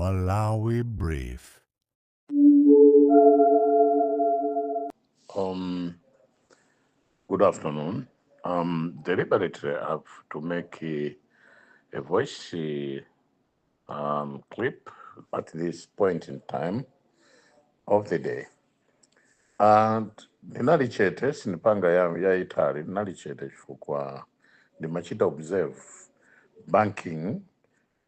Malawi Brief. Good afternoon. Deliberately, I have to make a voice clip at this point in time of the day. And ndinali chete sinipanga ya Itali, ndinali chete chifukwa ndimachita observe banking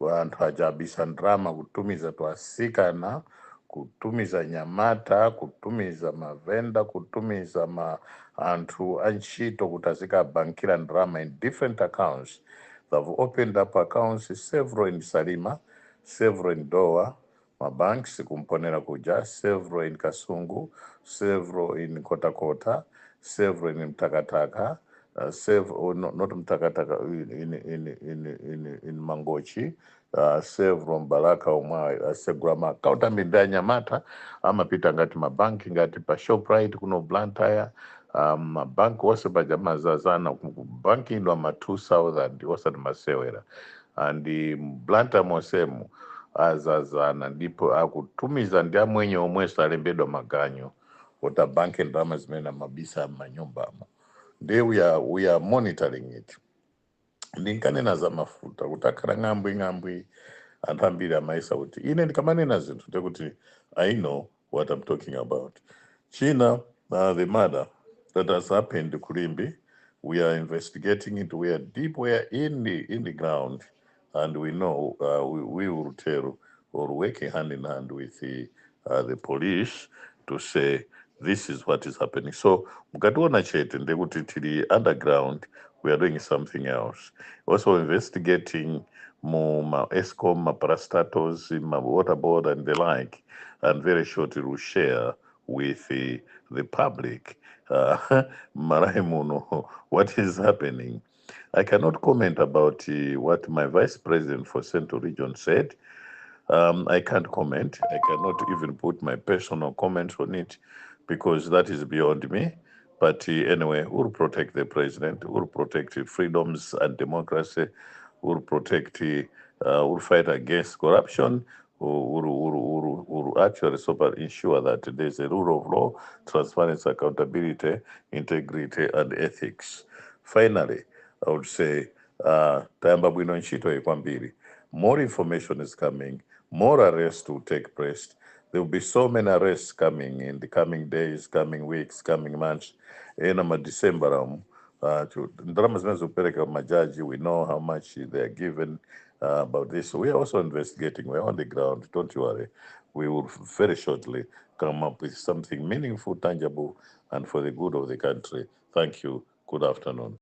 wanthu ajabisa ndrama kutumiza twasikana, kutumiza nyamata, kutumiza mavenda, kutumiza anthu antchito kuti azikabankira ndrama in different accounts. They've opened up accounts several in Salima, several in Doha, mabanks kumponera kuja, several in Kasungu, several in Kotakota, several in Mtakataka, several, not Mtakataka, in Mangochi, several Mbalaka omwe segwama kauta mbinda nyamata amapita ngati mabanki ngati pa Shoprite kuno Blantyre, mabanki wose pajama zazana banki ndo ama 2000 osati masewera andi Blantyre mosemu azazana ndipo akutumiza ndi amwenye omweso alembedwa maganyo ota banki ndrama zimene mabisa manyumbamo. They we are monitoring it. Ndinkanena za mafuta kutakhala ng'ambwi anthu ambiri amaisa kuti ine ndikamanena zinthu ndekuti I know what I'm talking about. China, the murder that has happened to Kulimbi, we are investigating it. We are deep, we are in the ground, and we know we will tell or working hand in hand with the police to say this is what is happening. So mukationa chete ndekuti tili underground, we are doing something else. Also investigating more ESCOM, parastatos, water board and the like, and very shortly we'll share with the public Maraimuno, what is happening. I cannot comment about what my vice president for Central Region said. I can't comment. I cannot even put my personal comments on it because that is beyond me. But anyway, we'll protect the president, we'll protect freedoms and democracy, we'll protect, we'll fight against corruption, we'll actually ensure that there's a rule of law, transparency, accountability, integrity, and ethics. Finally, I would say, tayamba bwino ntchito ikwambiri. More information is coming, more arrests will take place. There will be so many arrests coming in the coming days, coming weeks, coming months. In December, ndarama zimene zikupereka majaji, we know how much they are given about this. So we are also investigating. We're on the ground. Don't worry. We will very shortly come up with something meaningful, tangible, and for the good of the country. Thank you. Good afternoon.